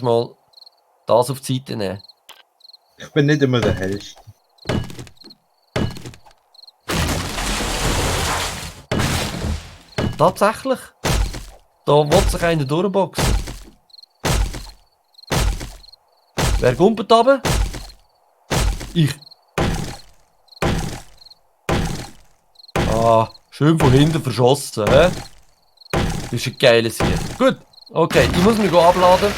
mal das auf die Seite nehmen. Ich bin nicht immer der Hellste. Tatsächlich? Da will sich einer durchboxen. Wer gumpelt runter? Ich. Ah, schön von hinten verschossen, hä? Das ist ein geiles hier. Gut, okay, ich muss mich abladen.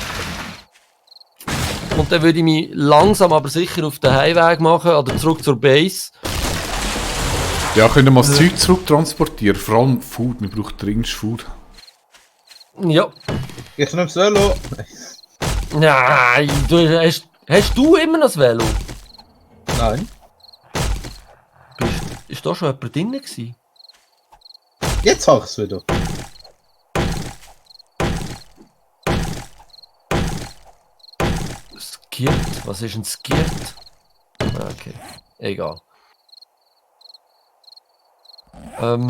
Und dann würde ich mich langsam aber sicher auf den Heimweg machen, oder zurück zur Base. Ja, können wir mal das Zeug zurücktransportieren? Vor allem Food, wir brauchen dringend Food. Ja. Ich nehme das Velo. Nein, hast du immer noch das Velo? Nein. Ist da schon jemand drin gewesen? Jetzt habe ich es wieder. Skirt? Was ist ein Skirt? Okay, egal. Also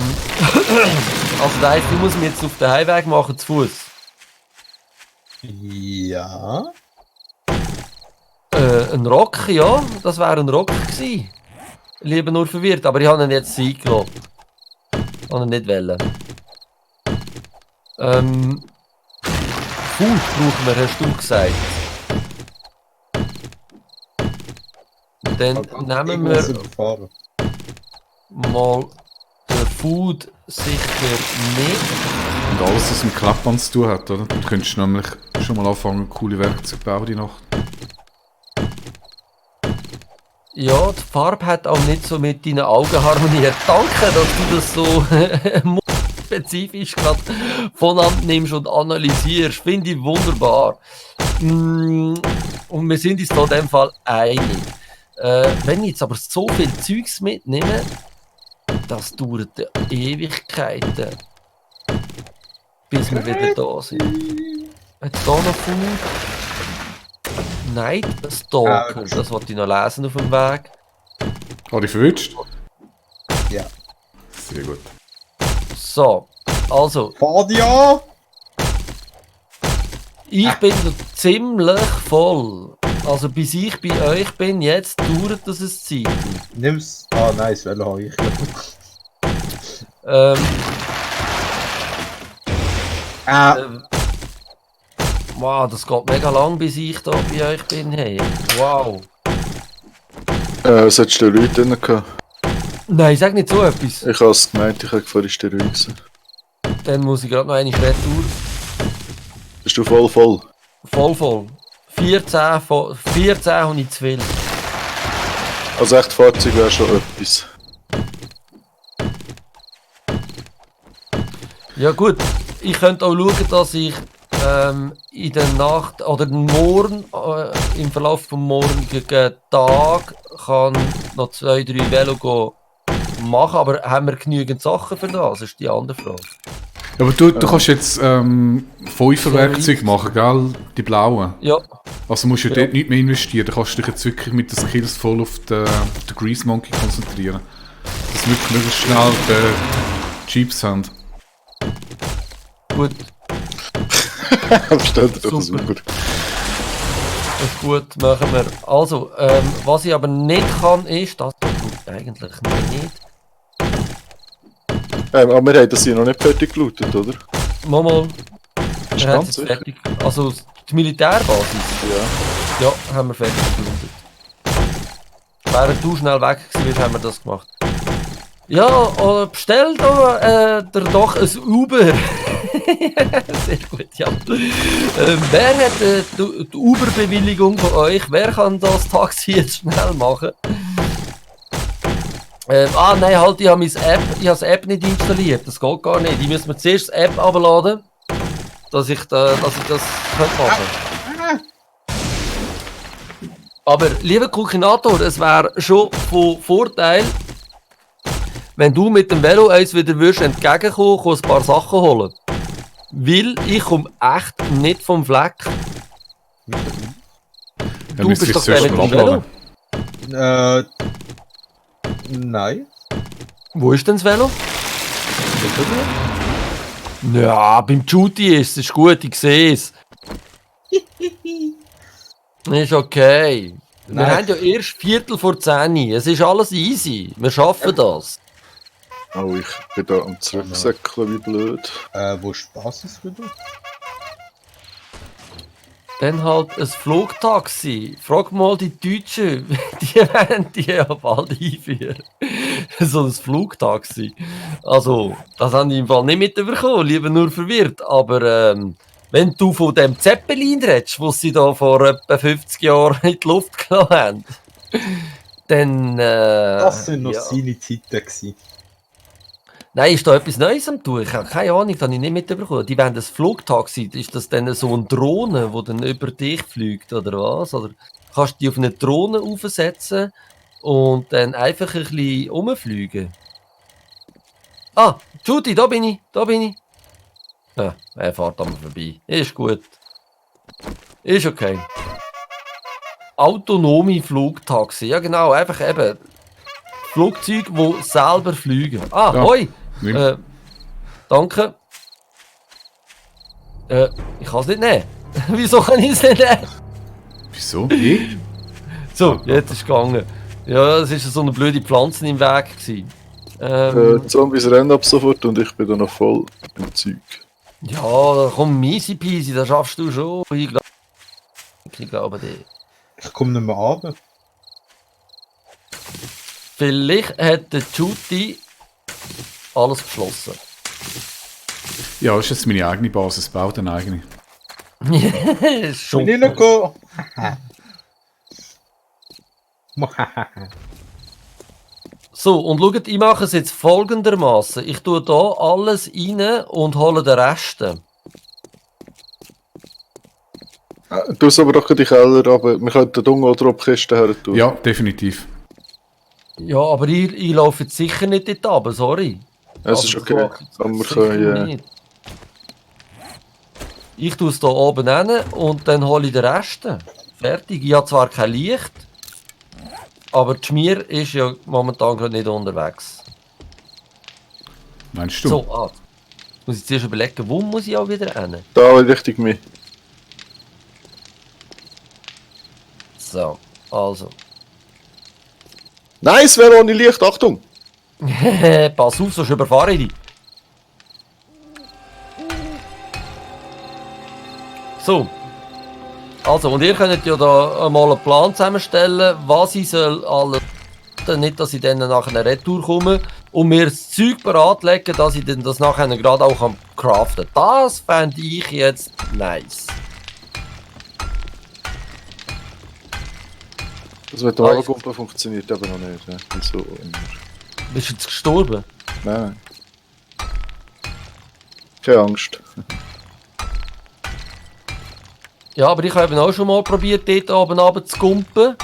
Dave, du musst mir jetzt auf den Heimweg machen, zu Fuß. Ja. Ein Rock, ja, das wäre ein Rock gewesen. Lieber nur verwirrt, aber ich habe ihn jetzt eingelassen. Ich habe ihn nicht wollen. Food brauchen wir, hast du gesagt. Dann nehmen wir mal den Food sicher nicht. Und alles, was mit Klappband zu tun hat, oder? Du könntest nämlich schon mal anfangen, coole Werkzeuge bauen die Nacht. Ja, die Farbe hat auch nicht so mit deinen Augen harmoniert. Danke, dass du das so spezifisch gerade voneinander nimmst und analysierst. Finde ich wunderbar. Und wir sind uns da in dem Fall einig. Wenn ich jetzt aber so viel Zeugs mitnehme, das dauert Ewigkeiten, bis wir wieder da sind. Hat es da noch Food? Night Stalker, das wollte ich noch lesen auf dem Weg. Habe ich verwünscht? Ja. Sehr gut. So, also. Fadia! Ich bin noch ziemlich voll. Also bis ich bei euch bin, jetzt dauert das eine Zeit. Nimm's. Ah, nein, das Velo habe ich. Wow, das geht mega lang, bis ich da bei euch bin. Hey. Wow. Was hat Steroid drin gehabt? Nein, sag nicht so etwas. Ich habe es gemeint, ich habe vorhin Steroid gesehen. Dann muss ich gerade noch eine Retour. Bist du voll? Voll. 14 habe ich zu viel. Also echt Fahrzeug wäre schon etwas. Ja gut, ich könnte auch schauen, dass ich in der Nacht oder morgen, im Verlauf des morgigen Tag kann noch 2-3 Velo machen, aber haben wir genügend Sachen für das? Das ist die andere Frage. Aber du kannst jetzt 5er Werkzeuge machen, gell? Die blauen. Ja. Also musst du dort nicht mehr investieren, da kannst du dich jetzt wirklich mit den Skills voll auf den Grease Monkey konzentrieren. Dass wir wirklich möglichst schnell die Jeeps haben. Gut. Versteht ihr das super? Das ist gut, machen wir. Also, was ich aber nicht kann, ist, das braucht eigentlich nicht. Aber wir haben das hier noch nicht fertig gelootet, oder? Mal. Ist Wir haben ganz es sicher? fertig. Also die Militärbasis. Ja. Ja, haben wir fertig gelootet. Während du schnell weg warst, haben wir das gemacht. Ja, bestell da doch ein Uber. Sehr gut, ja. Wer hat die Uber-Bewilligung von euch? Wer kann das Taxi jetzt schnell machen? Nein, halt, ich habe das App nicht installiert. Das geht gar nicht. Ich muss mir zuerst die App abladen, dass ich das machen könnte. Aber, lieber Kulkinator, es wäre schon von Vorteil, wenn du mit dem Velo uns wieder entgegenkommen würdest, ein paar Sachen holen. Weil ich komme echt nicht vom Fleck. Du bist doch der mit dem Velo. Nein. Wo ist denn das Velo? Ja, beim Judy ist es gut, ich sehe es. Ist okay. Wir Nein. haben ja erst Viertel vor 10. Es ist alles easy. Wir schaffen das. Oh, ich bin da am Zurücksäckeln, wie blöd. Wo ist die Basis wieder? Dann halt ein Flugtaxi. Frag mal die Deutschen, die werden die ja bald einführen. So ein Flugtaxi. Also, das haben die im Fall nicht mitbekommen, lieber nur verwirrt. Aber wenn du von dem Zeppelin redest, was sie da vor etwa 50 Jahren in die Luft gelassen haben, dann... Das sind noch ja. seine Zeiten gewesen. Nein, ist da etwas Neues am tun? Ich habe keine Ahnung, das habe ich nicht mitbekommen. Die wollen das Flugtaxi, ist das dann so eine Drohne, die dann über dich fliegt, oder was? Oder kannst du die auf eine Drohne aufsetzen und dann einfach ein bisschen rumfliegen? Ah, Judy, da bin ich. Ja, er fährt an mir vorbei. Ist gut. Ist okay. Autonome Flugtaxi, ja genau, einfach eben Flugzeuge, die selber fliegen. Ah, Ja. hoi! Nimm. Danke. Ich kann es nicht nehmen. Wieso kann ich es nicht nehmen? Wieso? Ich? So, jetzt ist es gegangen. Ja, es war so eine blöde Pflanze im Weg gewesen. Die Zombies rennen ab sofort und ich bin da noch voll im Zeug. Ja, komm, easy peasy, das schaffst du schon. Ich glaube dir. Ich komme nicht mehr runter. Vielleicht hat der Judy alles geschlossen. Ja, ist jetzt meine eigene Basis. Bau eine eigene. Schon. Bin ich noch gehen? So, und schaut, ich mache es jetzt folgendermaßen. Ich tue da alles rein und hole den Rest. Du hast aber doch die Keller, aber wir könnten die Ungodrop-Kiste her tun. Ja, definitiv. Ja, aber ich laufe jetzt sicher nicht dort runter, sorry. Es ist Also, okay. das mache ich Aber wir sicher können, nicht. Ich tue es hier oben hin und dann hole ich den Rest. Fertig. Ich habe zwar kein Licht, aber die Schmier ist ja momentan gerade nicht unterwegs. Meinst du? So, muss ich zuerst überlegen, wo muss ich auch wieder hin? Da richtig mich. So, also. Nice, wäre ohne Licht, Achtung! Pass auf, sonst überfahre ich dich. So. Also, und ihr könnt ja da mal einen Plan zusammenstellen, was ich soll alles... Nicht, dass ich dann nachher eine Retour komme und mir das Zeug bereit legen, dass ich dann das nachher gerade auch craften kann. Das fände ich jetzt nice. Das mit der Lavakumpe funktioniert aber noch nicht. Ja. Wieso immer? Bist du jetzt gestorben? Nein. Keine Angst. Ja, aber ich habe eben auch schon mal probiert, dort oben runter zu kumpen.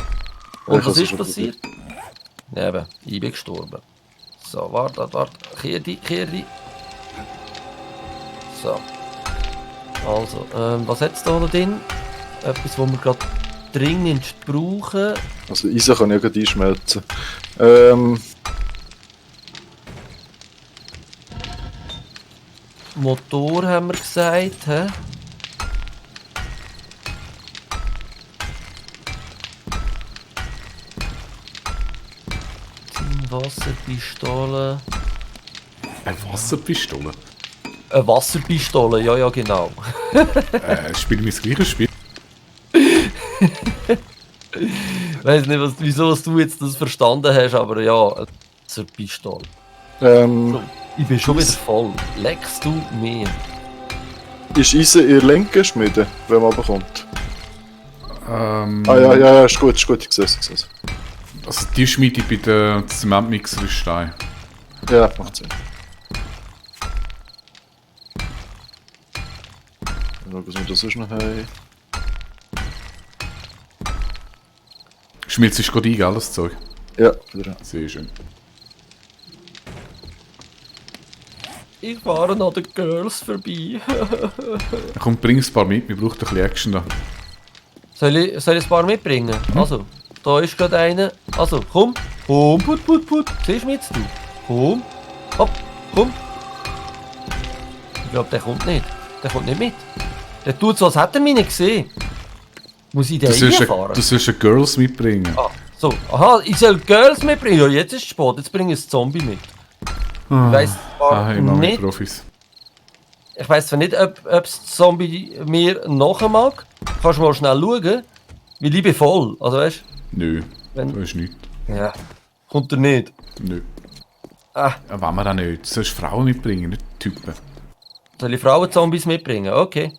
Und Ich was hab's ist schon passiert? Eben, ich bin gestorben. So, warte. Kehr die. So. Also, was hat es da noch drin? Etwas, was wir gerade dringend brauchen. Also Eisen kann ich ja gerade einschmelzen. Motor haben wir gesagt, hä? Wasserpistole. Eine Wasserpistole? Eine Wasserpistole, ja, genau. Spiele ich das gleiche Spiel? Ich weiß nicht, wieso du jetzt das verstanden hast, aber ja, eine Wasserpistole. Ich bin schon wieder voll. Leckst du mir? Ist Eisen in der linken Schmiede, wenn man runterkommt? Ja. Ja, ist gut, ich sehe es. Also die schmiede ich bei der Zementmixer in Stein. Ja, macht Sinn. Schauen, was wir da sonst noch haben. Schmilzt ist gerade ein, gell, das Zeug? Ja, wieder. Sehr schön. Ich fahre an den Girls vorbei. Komm, bring ein paar mit, wir brauchen ein bisschen Action da. Soll ich ein paar mitbringen? Also, da ist gerade einer. Also, komm. Komm, put. Siehst du mich jetzt? Komm. Hopp, komm. Ich glaube, der kommt nicht. Der kommt nicht mit. Der tut so, als hätte er mich nicht gesehen. Muss ich den reinfahren? Du sollst eine Girls mitbringen. Ah, so. Aha, ich soll Girls mitbringen. Ja, jetzt ist es spät. Jetzt bringe ich ein Zombie mit. Ich weiss zwar Hey, Mami, nicht, Profis. ich weiss zwar nicht, ob das Zombie mir nachher mag. Kannst du mal schnell schauen? Wie liebevoll. Also weißt Nö, Wenn- das ist nichts. du? Ja. Kommt er nicht. Nö. Ah, Ja, wollen wir das nicht. Du sollst Frauen mitbringen, nicht Typen. soll ich Frauenzombies mitbringen? Okay.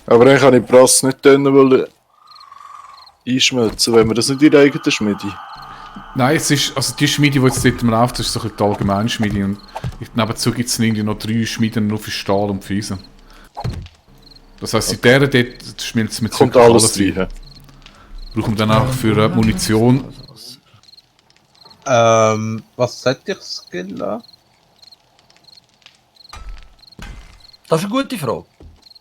Aber eigentlich kann ich die Brass nicht dann wollen einschmelzen, wenn wir das nicht in der eigenen Schmiede. Nein, es ist, also die Schmiede, die jetzt dort läuft, das ist so ein bisschen die allgemeine Schmiede. Und nebenzu gibt es irgendwie noch 3 Schmieden nur für Stahl und für Eisen. Das heisst, in der dort schmilzt mit Kommt wirklich alles rein. rein. Brauchen wir dann auch für Munition. Was sollte ich skillen? Das ist eine gute Frage.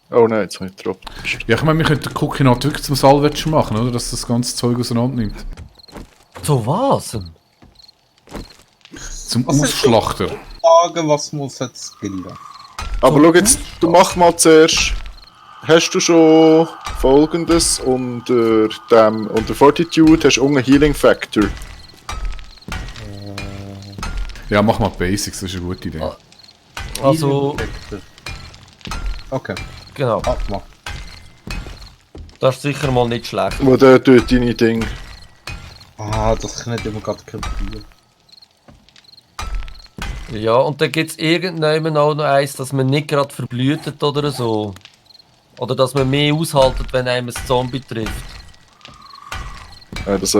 Oh nein, jetzt habe ich gedroppt. Ja, ich meine, wir könnten gucken, ob wirklich zum Salvage machen, oder? Dass das ganze Zeug auseinander nimmt. So was? Zum Was ist Ausschlachter. Fragen, was muss jetzt skillen? Aber schau jetzt, du mach mal zuerst. Hast du schon folgendes unter Fortitude hast du unten Healing Factor. Ja, mach mal Basics, das ist eine gute Idee. Also, Okay, genau. mach. Das ist sicher mal nicht schlecht. Wo der tut deine Ding. Das kann ich nicht immer gerade kapieren. Ja, und dann gibt es irgendwann auch noch eins, dass man nicht gerade verblühtet oder so. Oder dass man mehr aushaltet, wenn einem ein Zombie trifft. Das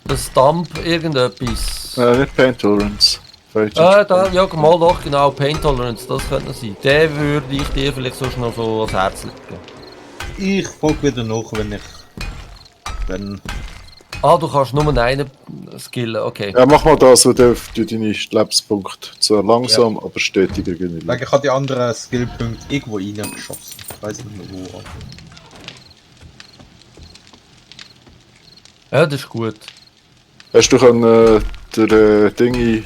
Das Dump irgendetwas. nicht Pain Tolerance. Ja, mal doch, genau, Pain Tolerance, das könnte noch sein. Den würde ich dir vielleicht sonst noch so ans Herz legen. Ich frage wieder nach, wenn ich... Wenn... Ah, du kannst nur einen skillen, okay. Ja, mach mal das, wo du deine Lebenspunkte zwar langsam, aber stetiger genügen. Weil ich habe die anderen Skillpunkte irgendwo reingeschossen. Ich weiß nicht mehr wo. Aber... Ja, das ist gut. Hast du können den Ding in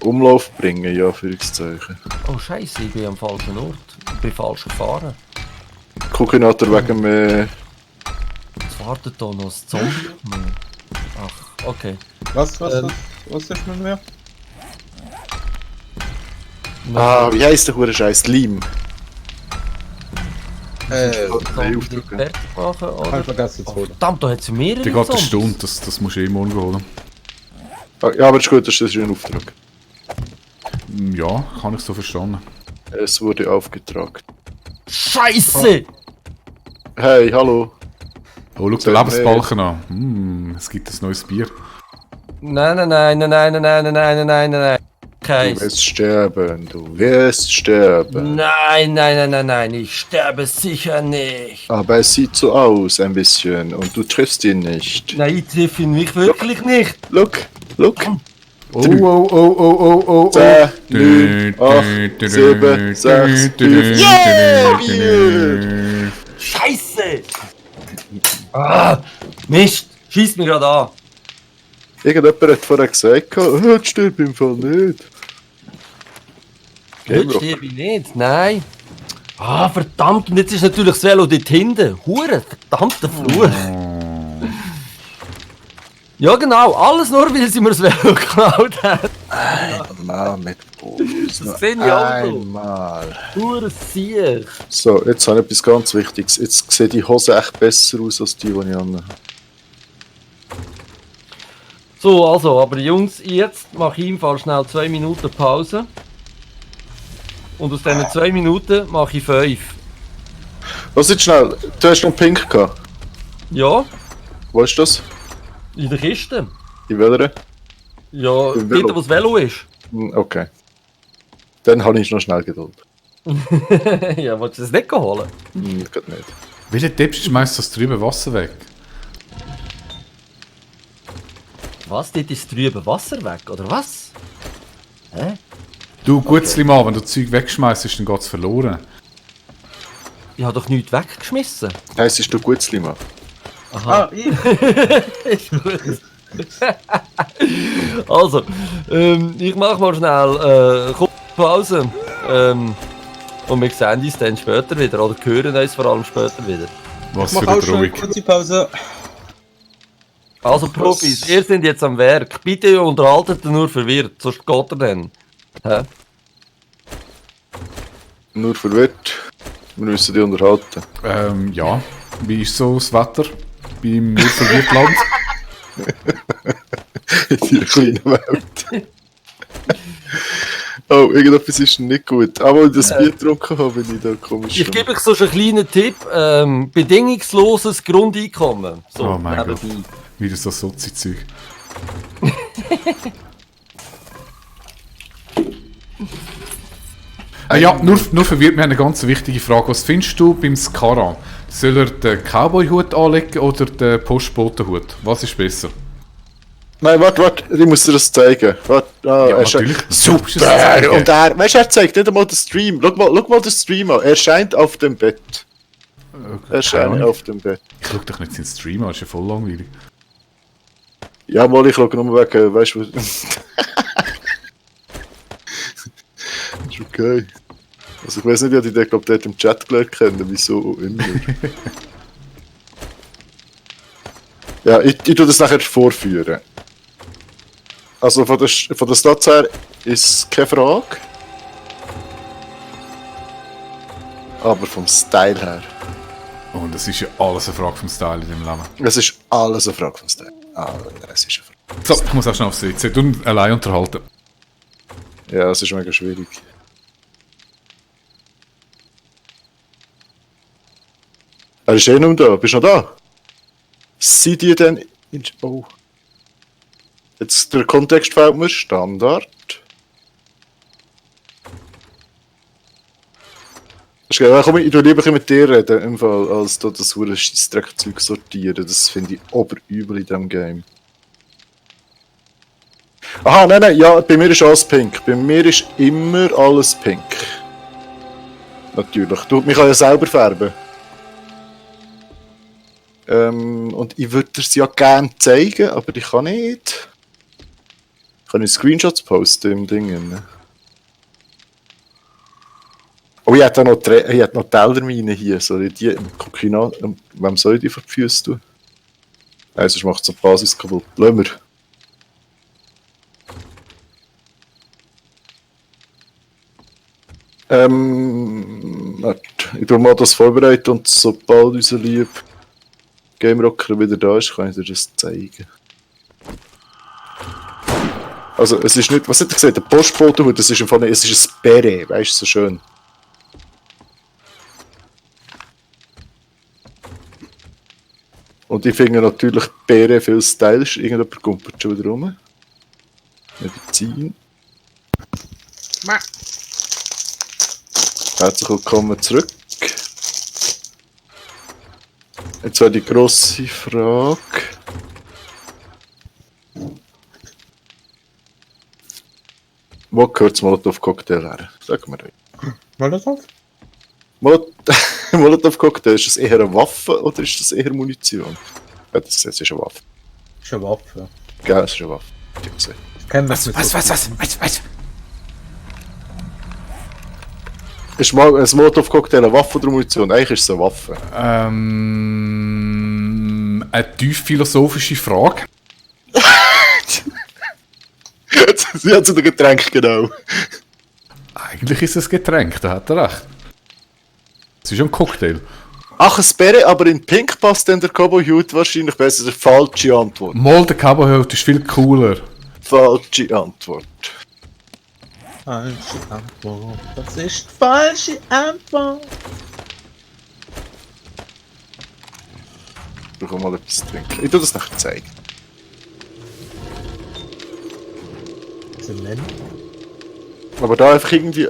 Umlauf bringen, ja, Führungszeichen. Oh Scheiße, ich bin am falschen Ort. Ich bin falsch gefahren. Koordinator wegen mehr. Jetzt wartet da noch ein Zombie. Ach, okay. Was ist mit mir? Wie heisst der hure Scheiß? Leam. Zombie aufdrücken. fertig machen, Ich habe oder? vergessen zu holen. Verdammt, da hat es mehrere Die geht eine Zombies. Stunde, das musst du eh morgen holen. Ja, aber das ist gut, das ist ein Auftrag. Ja, kann ich so verstanden. Es wurde aufgetragen. Scheiße! Hey, hallo. Oh, schau den Lebensbalken an. Es gibt ein neues Bier. Nein. Du Keins. wirst sterben, du wirst sterben. Nein, ich sterbe sicher nicht. Aber es sieht so aus, ein bisschen, und du triffst ihn nicht. Nein, ich treffe ihn mich wirklich nicht. Look. Oh. 10, 9, 8, 7, 6, 5. Yeah, Bier! Scheiße! Mist, schießt mich gerade an. Irgendjemand hat vorher gesagt, jetzt stirb im Fall nicht. Jetzt sterbe ich nicht, nein. Verdammt, und jetzt ist natürlich das Velo dort hinten. Hure, verdammter Fluch. Ja genau, alles nur, weil sie mir das Velo geklaut haben. Einmal mit Bonus. Das sehe ich auch so. Einmal. Hure Sieg. So, jetzt habe ich etwas ganz Wichtiges. Jetzt sieht die Hose echt besser aus als die ich anhabe. So, also, aber Jungs, jetzt mache ich im Fall schnell 2 Minuten Pause. Und aus diesen 2 Minuten mache ich 5. Was jetzt schnell? Du hast noch Pink gehabt. Ja, Wo ist das? in der Kiste. In welcher? Ja, Im Velo. dort, wo das Velo ist. Okay. Dann habe ich noch schnell Geduld. Ja, willst du das nicht holen? Geht nicht. Welcher Depp schmeißt das drüben Wasser weg? Was? Dort ist drüben Wasser weg, oder was? Hä? Du, Gutzlimann, wenn du Zeug wegschmeißt, dann geht's verloren. Ich habe doch nichts weggeschmissen. Heisst du Gutzlimann? Aha. Ich? Ist gut. Also, ich mache mal schnell kurze Pause. Und wir sehen uns dann später wieder, oder hören uns vor allem später wieder. Was Mach für auch eine schon eine Drohung. kurze Pause. Also Profis, ihr seid jetzt am Werk. Bitte unterhaltet nur verwirrt, sonst geht er dann. Hä? Nur verwirrt. Wir müssen die unterhalten. Ja. Wie ist so das Wetter beim Urverwirrtland? In dieser kleinen Welt. Oh, irgendetwas ist nicht gut. Aber als ich das Bier getrunken habe, bin ich da komisch. Ich gebe euch so einen kleinen Tipp. Bedingungsloses Grundeinkommen. So, Oh mein nebenbei. Gott. Wieder so Sozi-Zeug. Ja, nur verwirrt mich eine ganz wichtige Frage. Was findest du beim Skara? Soll er den Cowboy-Hut anlegen oder den Postboten-Hut? Was ist besser? Nein, warte, ich muss dir das zeigen. Warte, Ja, er ist- natürlich. Super! Musst du das zeigen. Und weißt du, er zeigt nicht einmal den Stream. Schau mal den Stream an. Er scheint auf dem Bett. Er scheint auf dem Bett. Ich schau doch nicht seinen Stream an, das ist ja voll langweilig. Ja, mal, ich schaue nur wegen, weißt du, was. Ist okay. Also, ich weiß nicht, ob ich den, glaub, dort im Chat gelernt kennen, wieso immer. Ja, ich tue das nachher vorführen. Also, von der Stats her ist keine Frage. Aber vom Style her. Und es ist ja alles eine Frage vom Style in dem Leben. Es ist alles eine Frage vom Style. Es ist eine Frage. So, ich muss auch schnell aufs WC. Du allein unterhalten. Ja, es ist mega schwierig. Er ist eh nicht mehr da. Bist du noch da? Seid ihr denn... Oh. Jetzt der Kontext fehlt mir. Standard. Ist geil. Ja, komm, ich tue lieber mit dir reden, im Fall, als da das hure Scheissdreckzeug sortieren. Das finde ich oberübel in diesem Game. Aha, nein, ja, bei mir ist alles pink. Bei mir ist immer alles pink. Natürlich. Du, mich kann ja selber färben. Und ich würde es ja gerne zeigen, aber ich kann nicht. Ich kann Screenshots posten im Ding. Oh, ich hätte noch Tellermine hier. Soll ich die guck ich nach? Wem soll ich die vor die Füße tun? Nein, sonst macht es die Basis kaputt. Lassen wir. Warte. Ich tue mal das vorbereiten und sobald unser lieb Game Rocker wieder da ist, kann ich dir das zeigen. Also, es ist nicht, was hat er gesagt, der Postbotenhut, das ist im Fall nicht, es ist ein Beret, weißt du, so schön. Und ich finde natürlich Beret viel stylisch, irgendjemand kumpelt schon wieder rum. Medizin. Herzlich willkommen zurück. Jetzt war die grosse Frage. Wo gehört das Molotov-Cocktail her? Sag mir doch. Molotov? Molotov-Cocktail, ist das eher eine Waffe oder ist das eher Munition? Ja, das ist eine Waffe. Ist eine Waffe. Gell, es ist eine Waffe. Ich hab gesehen. Kennen das nicht. Was? Ist mal ein Molotov-Cocktail eine Waffe oder Munition? Eigentlich ist es eine Waffe. Eine tief philosophische Frage. Sie hat zu den Getränk, genau. Eigentlich ist es ein Getränk, da hat er recht. Es ist ein Cocktail. Ach, ein Beret, aber in Pink passt dann der Cowboy-Hut wahrscheinlich besser. Das ist eine falsche Antwort. Mal der Cowboy-Hut ist viel cooler. Falsche Antwort. Falsche Antwort. Das ist die falsche Antwort. Ich brauche mal etwas zu trinken. Ich tue das nachher zeigen. Sie nennen? Aber da einfach irgendwie...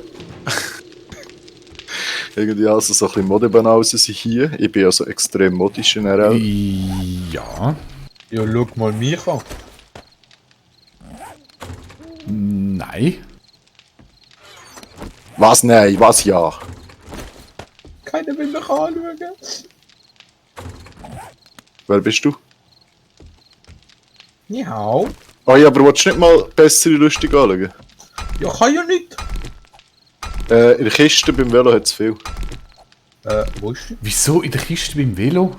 irgendwie also so ein bisschen Modebanausen sind hier. Ich bin ja so extrem modisch in RL. Ja. Ja, schau mal mich an. Nein. Was nein, was ja? Keiner will mich anschauen. Wer bist du? Ja. Ah ja, aber willst du nicht mal bessere lustig anschauen? Ja, kann ja nicht. In der Kiste beim Velo hat es viel. Wo ist die? Wieso in der Kiste beim Velo?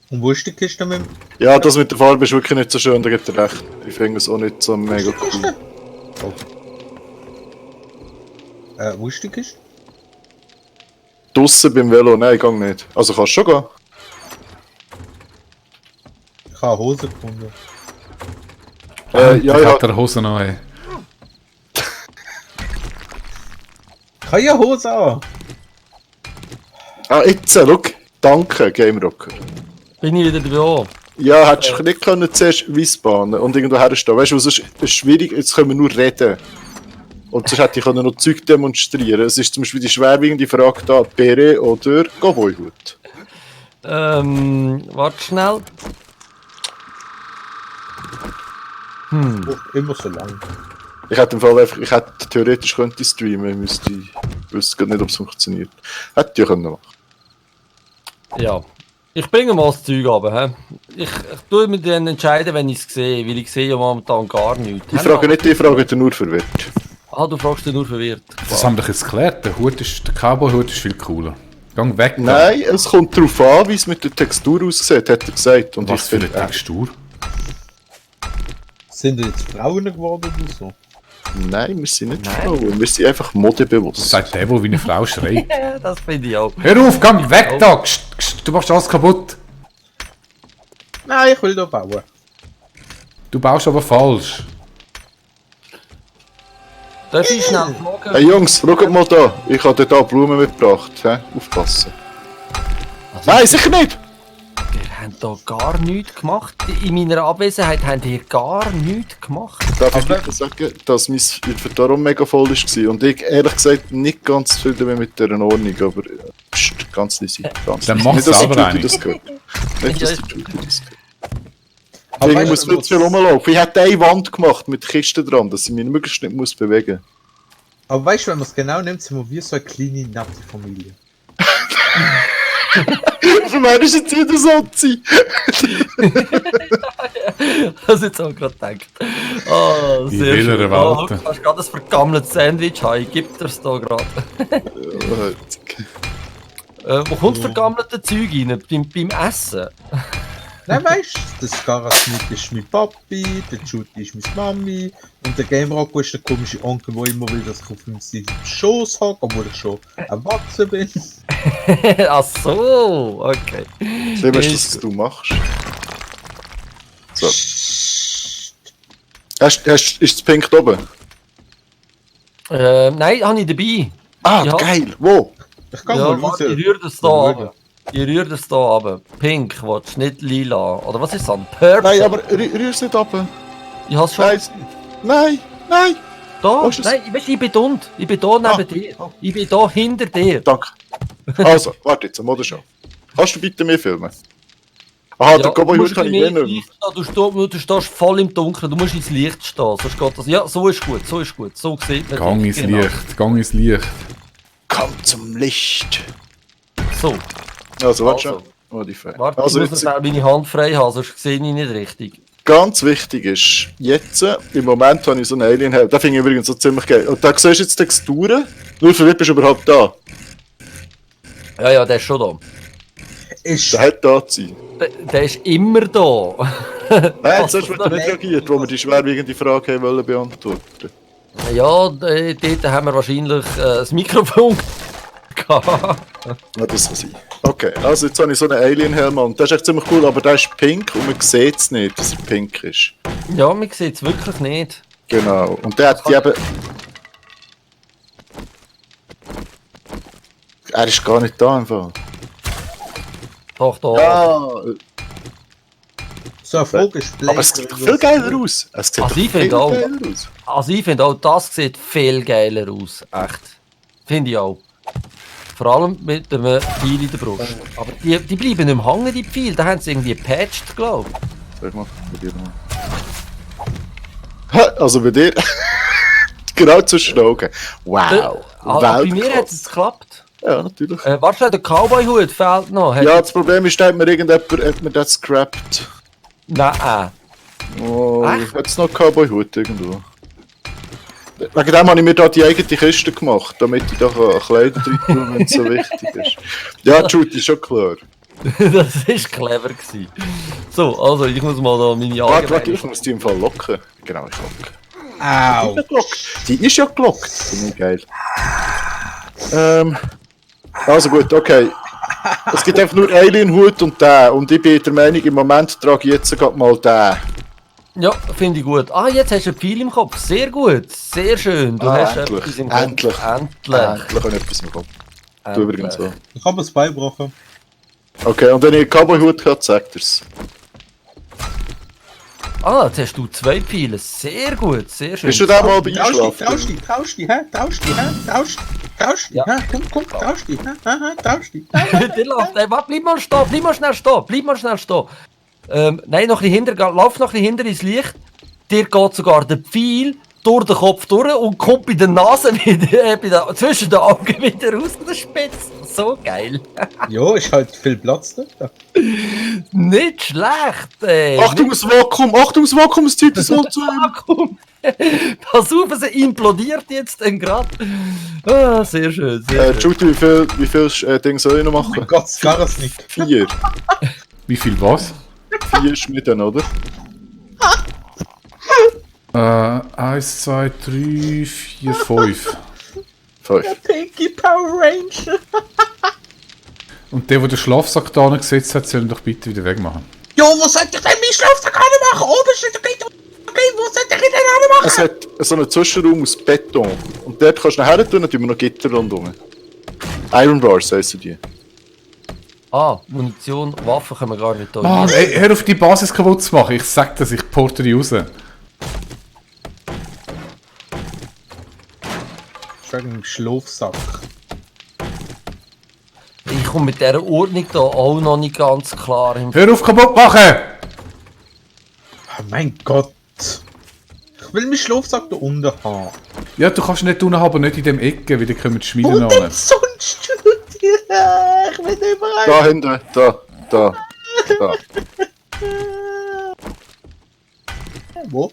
Und wo ist die Kiste mit dem... Ja, das mit der Farbe ist wirklich nicht so schön, da gibt er recht. Ich finde es auch nicht so mega cool. Wo ist die Kiste? Draussen beim Velo, nein, ich gang nicht. Also kannst du schon gehen. Ich habe eine Hose gefunden. Ja, ich ja. hab der Hose noch, ey. Ich habe ja Hose an! Ah, jetzt, schau. Danke, Game Rocker. Bin ich wieder da? Ja, hättest du nicht können zuerst Weissbahnen und irgendwo herstehen. Weißt du, was ist schwierig? Jetzt können wir nur reden. Und sonst hätte ich noch Zeug demonstrieren. Es ist zum Beispiel die schwerwiegende Frage da, Beret oder Cowboyhut. Warte schnell. Immer so lang. Ich hätte im Fall einfach, ich hätte theoretisch könnte streamen, ich wüsste gar nicht, ob es funktioniert. Hätte ich können machen. Ja. Ich bringe mal das Zeug runter, hä? Ich tue mich dann entscheiden, wenn ich es sehe, weil ich sehe ja momentan gar nichts. Ich frage nicht, ich frage dich nur verwirrt. Ah, du fragst dich nur verwirrt. Das haben wir doch jetzt geklärt. Der Cowboy-Hut ist viel cooler. Gang weg. da. Nein, es kommt darauf an, wie es mit der Textur aussieht, hat er gesagt. Und Was ich für eine finde, Textur. Sind die jetzt Frauen geworden oder so? nein, wir sind nicht Frauen, wir sind einfach modebewusst. Sagt der, der wie eine Frau schreit. Ja, das finde ich auch. Hör auf, komm weg da! Du machst alles kaputt. Nein, ich will da bauen. Du baust aber falsch. Darf ich schnell fragen? Hey Jungs, schaut mal da, ich habe dir da Blumen mitgebracht, he? Aufpassen. Nein, sicher nicht! Ihr habt da gar nichts gemacht. In meiner Abwesenheit habt ihr gar nichts gemacht. Darf ich bitte sagen, dass mein Inventar auch mega voll war und ich ehrlich gesagt nicht ganz zufrieden bin mit dieser Ordnung, aber pst, ganz leise. Ganz Dann leise. mach Nicht, dass selber der eine. Judy das gehört. Nicht, dass Ja, der Judy das gehört. Aber Ich weißt muss du, viel zu viel rumlaufen. Ich hätte eine Wand gemacht mit Kisten dran, dass ich mich möglichst nicht muss bewegen muss. Aber weißt du, wenn man es genau nimmt, sind wir wie so eine kleine Nazi-Familie. Für mich ist jetzt wieder so sein. Das jetzt auch gerade gedacht. Ah, In sehr welcher schön. Welt? Du hast gerade ein vergammeltes Sandwich haben. Ich gebe dir es da gerade. Wo kommt das vergammelte Zeug rein? Beim Essen? Nein, weißt du, der Skarasmith ist mein Papi, der Judy ist meine Mami und der Game Rocco ist der komische Onkel, der immer will, dass ich auf ihm seinen Schoß hocke, obwohl ich schon erwachsen bin. Ach so, okay. Sehen wir, was du machst. So. Ist das Pink da oben? Nein, habe ich dabei. Ah, Ja. geil. Wo? Ich kann Ja, mal raus. warte, ich rühre das da runter. Ich rühre das da runter. Pink, willst du nicht lila? Oder was ist das? Purple? Nein, aber rühr es nicht ab. Ich hab's schon. Nein, nein, nein. Da? Wo ist das? Nein, weißt, du, ich bin da unten. Ich bin da neben dir. oh. Ich bin da hinter dir. Danke. Also, warte jetzt, Modeschau. Kannst du bitte mehr filmen? Aha, der Cowboy-Hut kann ich eh nicht mehr. Du stehst voll im Dunkeln. Du musst ins Licht stehen. Sonst geht das. Ja, so ist gut. So ist gut. So sieht man Gang dich. ins Genau. Licht, gang ins Licht. Komm zum Licht. So, Also, warte Also. schon. Modify. warte, Also, ich muss jetzt, jetzt auch meine Hand frei haben, sonst sehe ich nicht richtig. ganz wichtig ist, jetzt, im Moment habe ich so einen Alien-Helm. Den finde ich übrigens so ziemlich geil. Und da siehst du jetzt die Texturen. Nur für bist du überhaupt da. Ja, der ist schon da. Ist Der hat da zu sein. Der ist immer da. Nein, zuerst wird er nicht reagiert, wo wir die schwerwiegende Frage haben wollen beantworten. Ja, dort haben wir wahrscheinlich das Mikrofon gehabt. Ja, das kann sein. Okay, also jetzt habe ich so einen Alien-Helm an. Der ist echt ziemlich cool, aber der ist pink und man sieht es nicht, dass er pink ist. Ja, man sieht es wirklich nicht. Genau. Und der hat die eben... Er ist gar nicht da einfach. Doch, da. Ja, so ein Vogelspläger. aber es sieht doch viel geiler aus. Es sieht Also doch ich viel finde auch. geiler aus. Also ich finde auch, das sieht viel geiler aus. Echt. Finde ich auch. Vor allem mit dem Pfeil in der Brust. Aber die bleiben nicht mehr hängen, die Pfeile. Da haben sie irgendwie gepatcht, glaube ich. Sag mal, bei dir mal. Ha, also bei dir... genau zwischen den Augen. Wow. Bei mir hat Weltklasse. es geklappt. Ja, natürlich. Warte, der Cowboy-Hut fehlt noch. Ja, das Problem ist, da hat mir irgendjemand hat mir das scrapped. Nein. Oh, Echt? hat es noch Cowboy-Hut irgendwo? Wegen dem habe ich mir da die eigene Kiste gemacht, damit ich da Kleider drin tun, wenn es so wichtig ist. Ja, Judy, ist schon klar. Das ist clever gewesen. So, also ich muss mal da meine Warte, ich muss die im Fall locken. Genau, ich locke. Au! Die ist ja gelockt. Finde ich geil. Also gut, okay. Es gibt einfach nur Alien-Hut und den. Und ich bin der Meinung, im Moment trage ich jetzt gerade mal den. Ja, finde ich gut. Ah, jetzt hast du ein Pfeil im Kopf. Sehr gut. Sehr schön. Du hast endlich. etwas im Kopf. Endlich. Endlich. Endlich habe ich etwas im Kopf. Du übrigens so. Ich habe es beigebrochen. Okay, und wenn ich einen Cowboy-Hut habe, sagt er's. Ah, jetzt hast du 2 Pfeile. Sehr gut. Sehr schön. Bist du da mal Tausch eingeschlafen? die, tausch die, hä? Tausch die, Ja. hä? Komm, tausch die, hä? Tausch die. Der läuft. Warte, bleib mal stehen. Bleib mal schnell stehen. Nein, noch ein bisschen hinter. Lauf noch ein bisschen hinter ins Licht. Dir geht sogar der Pfeil durch den Kopf durch und kommt bei der Nase wieder, zwischen den Augen wieder raus. Das ist spitz. So geil. Jo, ist halt viel Platz da. Nicht schlecht, ey. Achtung, das Vakuum, es zieht das Mund zu. Vakuum. Pass auf, es implodiert jetzt gerade. Ah, sehr schön, sehr schön. Judy, wie viel Dinge soll ich noch machen? Gott, gar nicht. 4. Wie viel was? 4 Schmieden, oder? 1, 2, 3, 4, 5. 5. Pinky Power Ranger. Und der den Schlafsack da gesetzt hat, soll ihn doch bitte wieder wegmachen. Jo, was sollte ich denn meinen Schlafsack machen? Oben steht der Beton. Okay, wo sollte ich denn machen? Es hat so einen Zwischenraum aus Beton. Und dort kannst du nachher tun, dann tun wir noch Gitter rundherum. Iron Bars heissen die. Ah, Munition, Waffen können wir gar nicht da. Mann, ey, hör auf die Basis kaputt zu machen. Ich sag das, ich porte die raus. Wegen dem Schlafsack. Ich komme mit dieser Ordnung da auch noch nicht ganz klar hin. Hör auf kaputt machen! Oh mein Gott. Ich will meinen Schlafsack da unten haben. Ja, du kannst nicht unten haben, nicht in dem Ecke, weil dann kommen die Schmieden Wo an. denn sonst? Ich will überall. Da hinten, da. Wo?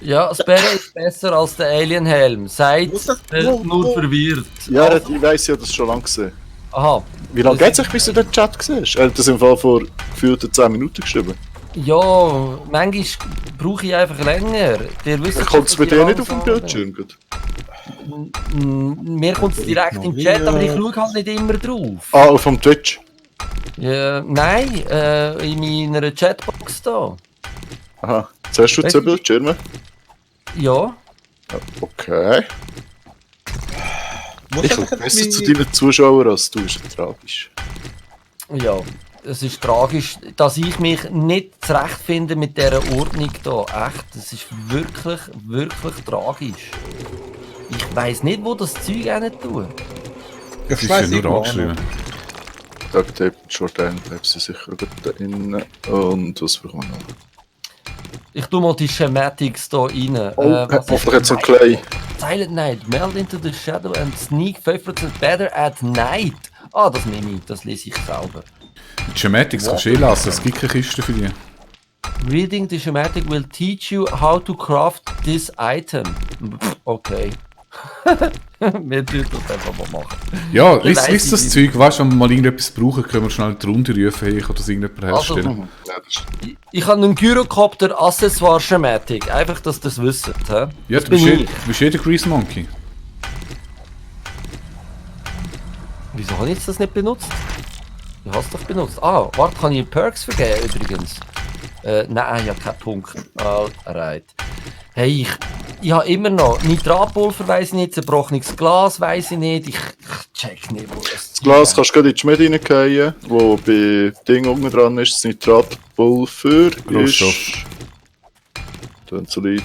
Ja, das Bären ist besser als der Alien-Helm. Seid Wo ist das? nur verwirrt. Ja, ich weiss ja, das schon lange gesehen. Aha. Wie lange geht's euch, bis du den Chat siehst? Er hat das im Fall vor gefühlten 10 Minuten geschrieben. Ja, manchmal brauche ich einfach länger. Ihr wisst, Kommt es bei dass ich dir nicht auf dem langsam Bildschirm? Gut. bin. Mir kommt es direkt im Chat, aber ich schaue halt nicht immer drauf. Ah, auf dem Twitch? Ja, nein, in meiner Chatbox da. Aha. Jetzt hast du 2 Bildschirme? Ja. Okay. Wo Ich soll schaue besser meine- zu deinen Zuschauern als du, ist ja tragisch. Ja, es ist tragisch, dass ich mich nicht zurechtfinde mit dieser Ordnung da. Echt, das ist wirklich, wirklich tragisch. Ich weiss nicht, wo das Zeug hin tut. Das Ich ist ja weiss nur nicht, wo. angeschrieben. Duct Tape, Short End, bleibt sie sicher gut da innen. Und was bekommen wir noch? Ich tu mal die Schematics da rein. Hoffentlich jetzt ein Clay. Silent Night, meld into the shadow and sneak 5% better at night. Ah, das nehme ich, das lese ich selber. Die Schematics kannst du eh lassen, es gibt keine Kiste für die. Reading the schematic will teach you how to craft this item. Pff, okay. Wir tun das einfach mal machen. Ja, Ich weiss lies das nicht. Zeug, weißt du, wenn wir mal irgendetwas brauchen, können wir schnell die Runde rufen, hey, ich kann das irgendjemand herstellen. Ja, das ist Ich habe einen Gyrocopter Accessoire Schematic. Einfach, dass ihr das wisst. He? Ja, Das du bin bist, ich. du bist jeder Grease Monkey. Wieso habe ich jetzt das nicht benutzt? Du hast doch benutzt. Ah, warte, kann ich Perks vergeben übrigens? Nein, ja, kein Punkt. Alright. Hey, ich habe immer noch Nitratpulver, weiss ich nicht, zerbrochenes Glas, weiss ich nicht. Ich check nicht, wo das Das Glas kannst du gerade in die Schmiede reingehen, wo bei Ding unten dran ist, das Nitratpulver Rohstoff. ist... Dann solid.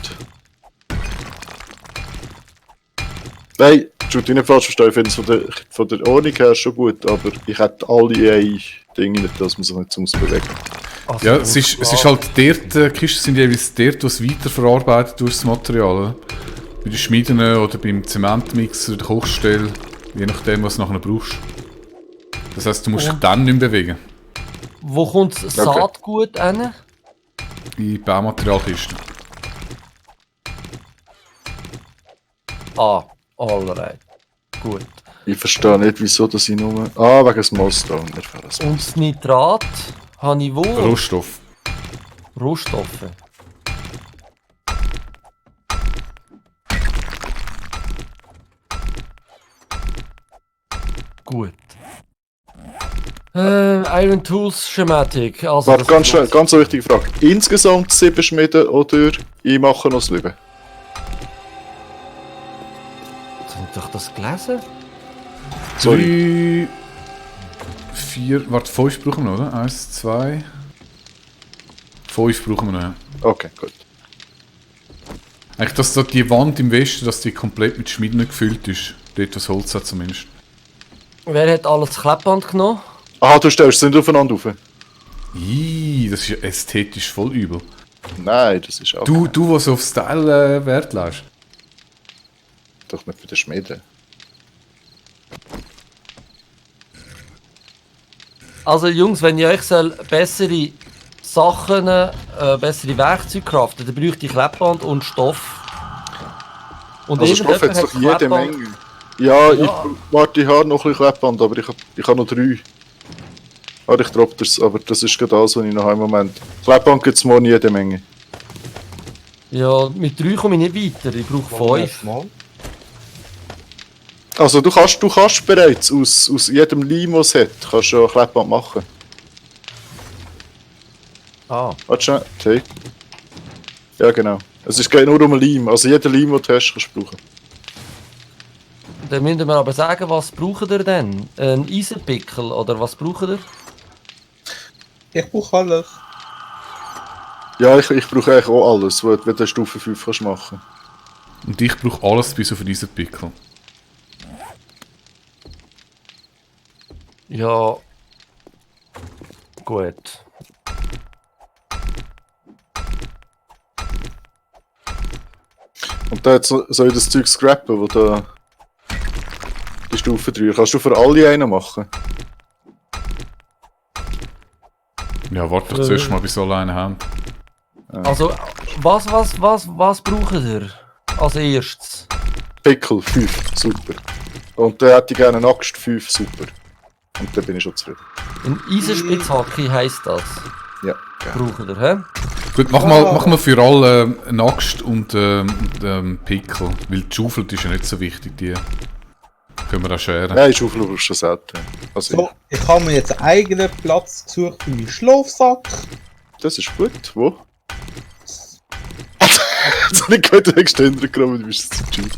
Nein, Judy, nicht falsch verstehen, ich finde es von der Ordnung her schon gut, aber ich hätte alle Dinge nicht, dass man sich nicht so muss bewegen. Also, Ja, es ist halt dort, die Kisten sind jeweils dort, wo es weiterverarbeitet durch das Material. Oder? Bei den Schmieden oder beim Zementmixer, der Kochstelle, je nachdem, was du nachher brauchst. Das heisst, du musst dich dann nicht mehr bewegen. Wo kommt das Saatgut hin? In Baumaterialkisten. Ah, alright. Gut. Ich verstehe nicht, wieso das ich nur... Ah, wegen des Molstone. Mir fehlt das Und das Nitrat habe ich wo? Rohstoff. Rohstoffe. Gut. Iron Tools Schematik. Also Warte, das ganz ist schnell, ganz eine wichtige Frage. Insgesamt 7 Schmieden oder ich mache noch das Lüben? Haben wir doch das gelesen? Sorry. 3, 4, warte, 5 brauchen wir noch, oder? 1, 2... 5 brauchen wir noch, ja. Okay, gut. Eigentlich, dass da die Wand im Westen, dass die komplett mit Schmieden gefüllt ist. Dort das Holz hat zumindest. Wer hat alles Kleppband genommen? Aha, du stellst es nicht aufeinander auf? Das ist ja ästhetisch voll übel. Nein, das ist auch Du was auf Style Wert lässt. doch nicht bei den Schmieden. Also Jungs, wenn ich euch soll bessere Sachen, bessere Werkzeuge craften, dann bräuchte ich Kleppband und Stoff. Und Also Stoff hat irgendjemand doch jede Kleppband. Menge. Ja, Ja. Warte, ich habe noch ein bisschen Kleppband, aber ich habe noch 3. Aber ich droppe das, aber das ist gerade alles, was ich noch habe im Moment. Kleppband gibt es morgen jede Menge. Ja, mit 3 komme ich nicht weiter, ich brauche 5. Mal. Also du kannst bereits aus jedem Leim, was es hat, kannst du ja Kleppband machen. Ah, Warte schnell, okay. Ja genau. Es geht nur um einen Leim, also jeder Leim, den du hast, kannst du brauchen. dann müsst ihr mir aber sagen, was braucht ihr denn? Ein Eisenpickel oder was braucht ihr? Ich brauche alles. Ja, ich brauche eigentlich auch alles, was du Stufe 5 kannst machen. Und ich brauche alles bis auf diesen Pickel. Ja. Gut. Und da soll ich das Zeug scrappen, wo da die Stufe 3. Kannst du für alle einen machen? Ja, warte doch zuerst mal, bis alle einen haben. Also, was braucht ihr als erstes? Pickel 5, super. Und dann hätte ich gerne eine Axt 5, super. Und dann bin ich schon zufrieden. Ein Eisenspitzhacke heisst das. Ja, gerne. Braucht ihr, hä? Gut, mach mal für alle eine Axt und Pickel. Weil die Schaufel ist ja nicht so wichtig, die können wir auch scheren. Nein, Schaufel brauchst du selten. Also, So, ich habe mir jetzt einen eigenen Platz gesucht für meinen Schlafsack. das ist gut. Wo? Jetzt habe ich gehört, du hast Ständer genommen, du bist zu cheap.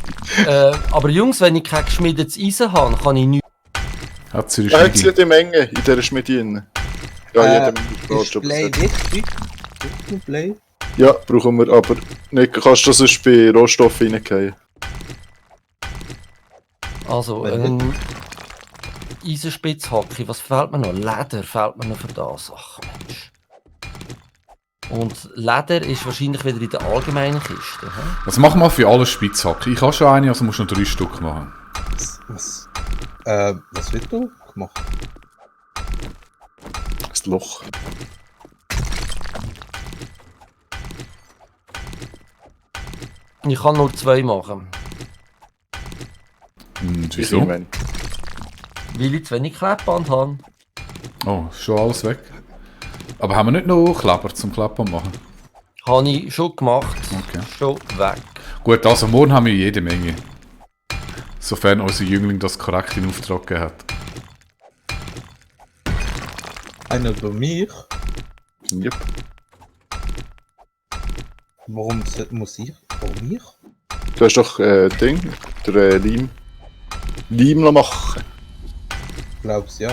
Aber Jungs, wenn ich kein geschmiedetes Eisen habe, kann ich nichts. Hat sie Da hat sie jede Menge in dieser Schmiede drin. Ja, jede Menge. Ist Play wichtig? Play? Ja, brauchen wir, aber nicht, kannst du sonst bei Rohstoffen reingehen. Also, ein Eisenspitzhacke, was fehlt mir noch? Leder fehlt mir noch für das. Ach Mensch. Und Leder ist wahrscheinlich wieder in der allgemeinen Kiste. He? Also mach mal für alle Spitzhacke. Ich habe schon eine, also musst du noch 3 Stück machen. Was wird du gemacht? Das Loch. Ich kann nur 2 machen, Und wieso? Irgendwann. weil ich zu wenig Klebband habe. Oh, schon alles weg. Aber haben wir nicht noch Kleber zum Kleber machen? Habe ich schon gemacht, Okay. schon weg. Gut, also morgen haben wir jede Menge. Sofern unser Jüngling das korrekt in Auftrag gegeben hat. Einer bei mir? Yep. Warum muss ich? Warum ich? Du hast doch Ding, der Leim. Leim machen. Glaub's ja.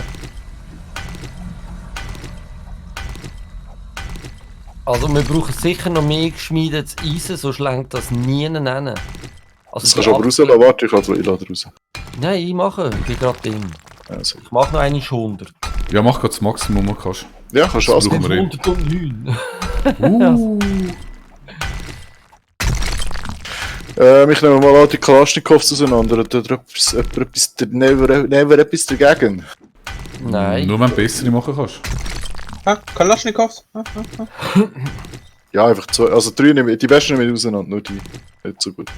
Also wir brauchen sicher noch mehr geschmiedetes Eisen, sonst lenkt das nie nennen. Also Das die kannst du aber rauslassen, warte, ich lade raus. Nein, ich mache, ich bin gerade drin. Also. Ich mache noch eine 100. Ja, mach gerade das Maximum, was du kannst. Ja, kannst du Das alles brauchen wir eh. 109. Ich nehme mal an die Kalaschnikows auseinander. Hat etwas never etwas dagegen? Nein. Nur wenn du bessere machen kannst. Kalaschnikows? Ja, einfach zwei. Also 3 nehme ich, die besten nehme ich auseinander, nur die. Nicht so gut.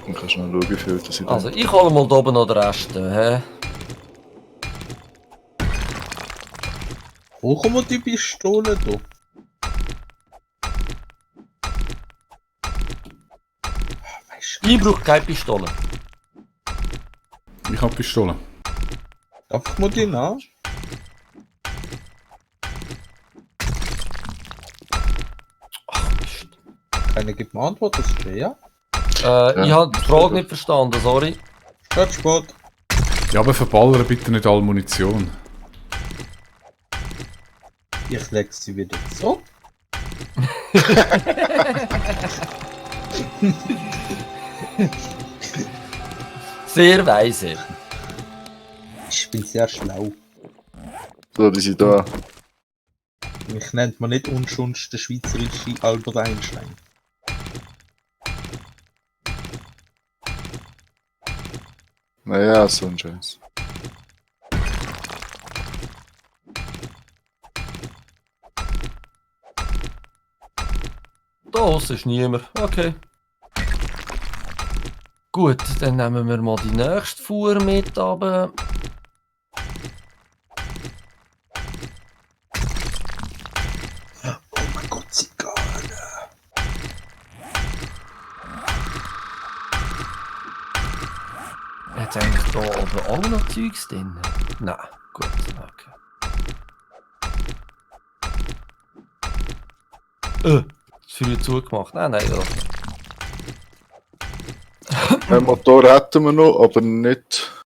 Dann kannst du noch schauen, wie viel das ich Also, ich hole mal da oben noch den Rest. Hä? Wo kommen die Pistolen da? Weißt du, Ich brauche keine Pistole. Ich habe Pistole. darf ich mal die nach? Mist. Keine gibt mir Antwort, das ist ja. Ich habe die Frage nicht verstanden, sorry. Geht spät. Ja, aber verballern bitte nicht alle Munition. Ich leg sie wieder so. Sehr weise. Ich bin sehr schlau. So, die sind da. Mich nennt man nicht unschunst der schweizerische Albert Einstein. Naja, so ein Scheiß. Da aussen ist niemand. Okay. Gut, dann nehmen wir mal die nächste Fuhr mit, aber. Oh mein Gott, Zigarren. Hat eigentlich da aber auch noch Zeugs drin? Nein, gut, okay. Das früher zugemacht. Nein, nein, doch nicht. Ein Motor hätten wir noch, aber nicht